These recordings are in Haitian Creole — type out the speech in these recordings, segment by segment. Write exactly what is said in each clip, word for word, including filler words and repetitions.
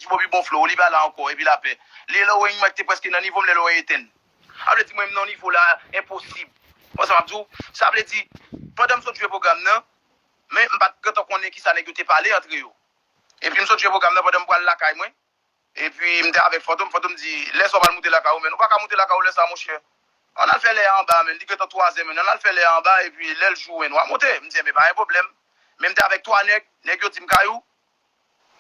Bobby Bonflo, li pa la ankò, epi lapè. Lil Wayne, mwen ki te prèske nan nivo m, Lil Wayne etenn. Sa vle di, mwen, m nan nivo la, enposib. Wè sa m ap di w? Sa vle di, pandan m sot jwe pwogram nan, men m pa t gentan konnen kisa nèg yo te pale antre yo. Epi m sot jwe pwogram nan pandan m pral lakay mwen. Epi m te avèk Fantom, Fantom di, lè sa w pral moute lakay ou, men ou pa ka moute lakay ou lè sa, monchè. Ann al fè lè a anba, men li gentan twazè, men ann al fè lè a anba, epi lè l jou, men w a monte. M di, enben, pa gen pwoblèm. Men m te avèk twa nèg, nèg yo di m, Kayou,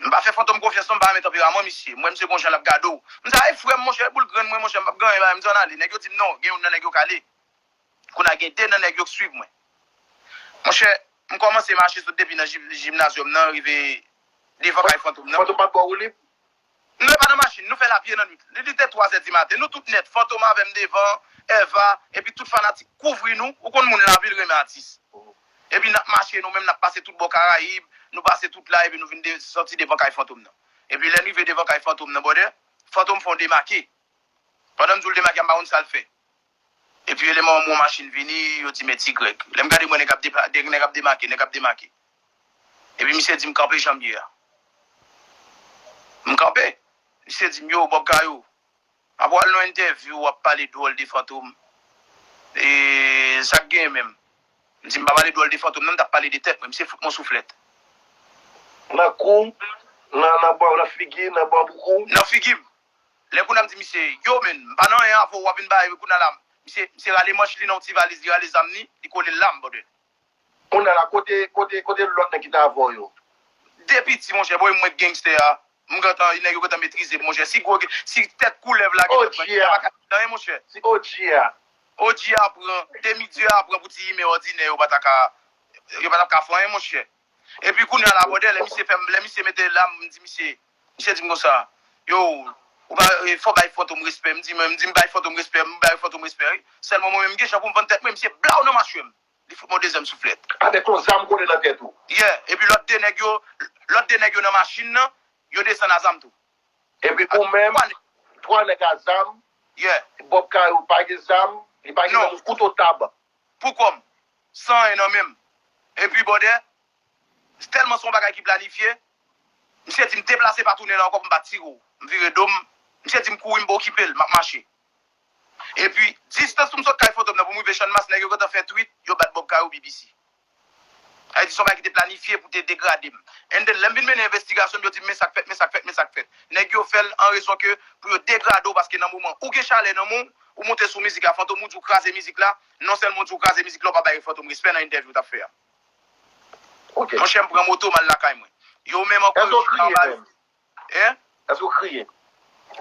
m pa fè Fantom konfyans non, m pa renmen tanperaman misye. M wè misye gon jan l ap gade w. M di, ay, frè m, monchè, boul grenn mwen, monchè, m p ap gen anyen, ba, m di, ann ale. Nèg yo di m, non, gen youn nan nèg yo k ale. Kounye a gen de nan nèg yo k swiv mwen. Monchè, m kòmanse mache sot depi nan jim- jimnazyòm nan, rive devan kay Fantom nan. Fantom pa t ba w woulib? Nou pa nan machin, nou fè l a pye nan nwit. Li, li te twazè di maten, nou tout nèt, Fantom avè m devan, Eva, epi tout fanatik kouvri nou, ou konn moun lavil renmen atis. Epi n ap mache, nou menm n ap pase tout bò Karayib, nou pase tout la, epi nou vin de- sòti devan kay Fantom nan. Epi lè n rive devan kay Fantom nan, brother, Fantom fè yon demake. Pandan m di w l demake a, m pa konn sa l fè. Epi eleman an mwen yon machin vini, yo di, men Ti Grèg. Lè m gade mwen, nèg ap depa- de- nèg ap demake, nèg ap demake. Epi misye di m, kanpe jan m ye a. M kanpe. Misye di m, yo, Bob Kayou, apre w al nan entèvyou, w ap pale dwòl de Fantom. E sa k genyen menm? M di, m pa pale dwòl de Fantom, non, m t ap pale de tèt mwen. Misye fout mwen souflèt. Nan kou, nan, nan bò, nan figi, nan bò boukou. Nan figi m. Lè kounye a m di misye, yo, men, m pa nan anyen avè w, w ap vin bay, kounye a la, misye, misye rale manch li nan yon ti valiz, li rale zam li, li kole l la, m, brother. Kounye a la, kote, kote, kote lòt nèg ki t avè w yo? De piti, monchè, bòy, mwen gangstè a. M gentan, nèg yo gentan metrize m, monchè. Si gwo, si tèt koulèv la gentan pran, nèg la pa ka di anyen, monchè. Si O G a. O G a pran, demi dye a pran pou ti imen òdinè, yo pa ta ka, yo pa ta ka fè anyen, monchè. Epi kounye a la, brother, lè misye fè m, lè misye mete la, m di misye, misye di m konsa, yo, ou pa, e, fò bay Fantom respè. M di, mwen, m di m bay Fantom respè, m bay Fantom respè, wi. Sèlman mwen menm, m gen jan pou m vann tèt mwen, misye blaw nan machwè m. Li fout mwen dezyèm souflèt. Avèk yon zam kole nan tèt ou. Yeah, epi lòt de nèg yo, lòt de nèg yo nan machin nan, yo desann a zam tou. Epi ou menm, twa nèg a zam, yeah. Bob Kayou pa gen zam, li pa gen menm kouto tab. Pou kò m, san anyen nan men m. Epi, brother, tèlman se yon bagay ki planifye, misye di m deplase pa tounen la ankò pou m pa tire w. M vire do m, misye di m kouri, m pa okipe l, m ap mache. Epi, distans pou m sot kay Fantom nan pou m rive Channmas, nèg yo gentan fè tweet, yo bat Bob Kayou B B C. Sa vle di se yon bagay ki te planifye pou te degrade m. And then, lè m vin mennen envestigasyon m, yo di m, men sa k fèt, men sa k fèt, men sa k fèt. Nèg yo fè l an rezon ke pou yo degrade w, paske nan moman ou gen chalè nan men w, ou monte sou mizik la, Fantom ou di w kraze mizik la, non sèlman ou di w kraze mizik la, ou pa bay Fantom respè nan entèvyou w t ap fè a. Ok. Monchè, m pran moto, m al lakay mwen. Yo menm ankò, yo chita anba. Hein? Èske w kriye?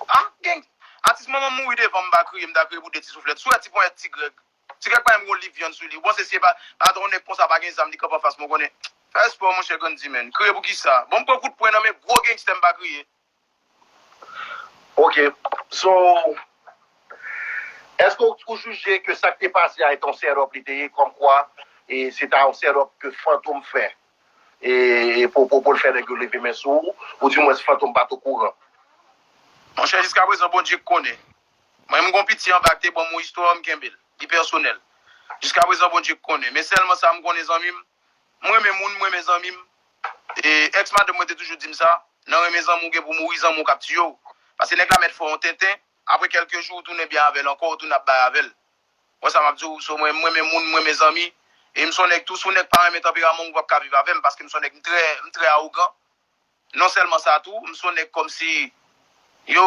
Ah, gang. Atis manman m mouri devan m, m pa kriye, m ta kriye pou de ti souflèt. Sou wè ti ponyèt Ti Grèg. Ti Grèg pa menm gon liv vyann sou li. Ou panse si e pa, pa t yon nèg konsa pa gen zam, li kanpe anfas mwen, konnen. Fè espò, monchè Grandy, man. Kriye pou kisa? Bon, m pran kout pwen nan men gwo gangstè, m pa kriye. Ok. So, èske ou, ou jije ke sa k te pase a se te yon set-up li te ye, kòmkwa, e se ta yon set-up ke Fantom fè, e, e pou, pou, pou l fè nèg yo leve men sou ou, ou dimwens Fantom pa t okouran? Monchè, jiska prezan, Bondye k konnen. Mwen, m gon piti anba ki te ban m yon istwa, m kenbe l. Li pèsonèl. Jiska prezan, Bondye k konnen. Men sèlman sa m konnen, zanmi m, m renmen moun, m renmen zanmi m. E, èks madanm mwen te toujou di m sa, nan renmen zanmi w gen pou mouri, zanmi w k ap tiye w. Paske nèg la mèt fè w yon tenten, apre kèlke jou, ou tounen byen avè l ankò, ou tounen ap bay avè l. Wè sa m ap di w, so mwen, m renmen moun, m renmen zanmi. E m se yon nèg tou, si yon nèg pa renmen tanperaman m, ou p ap ka viv avè m, paske m se yon nèg, m trè, m trè awogan. Non sèlman sa tou, m se yon nèg kòmsi, yo,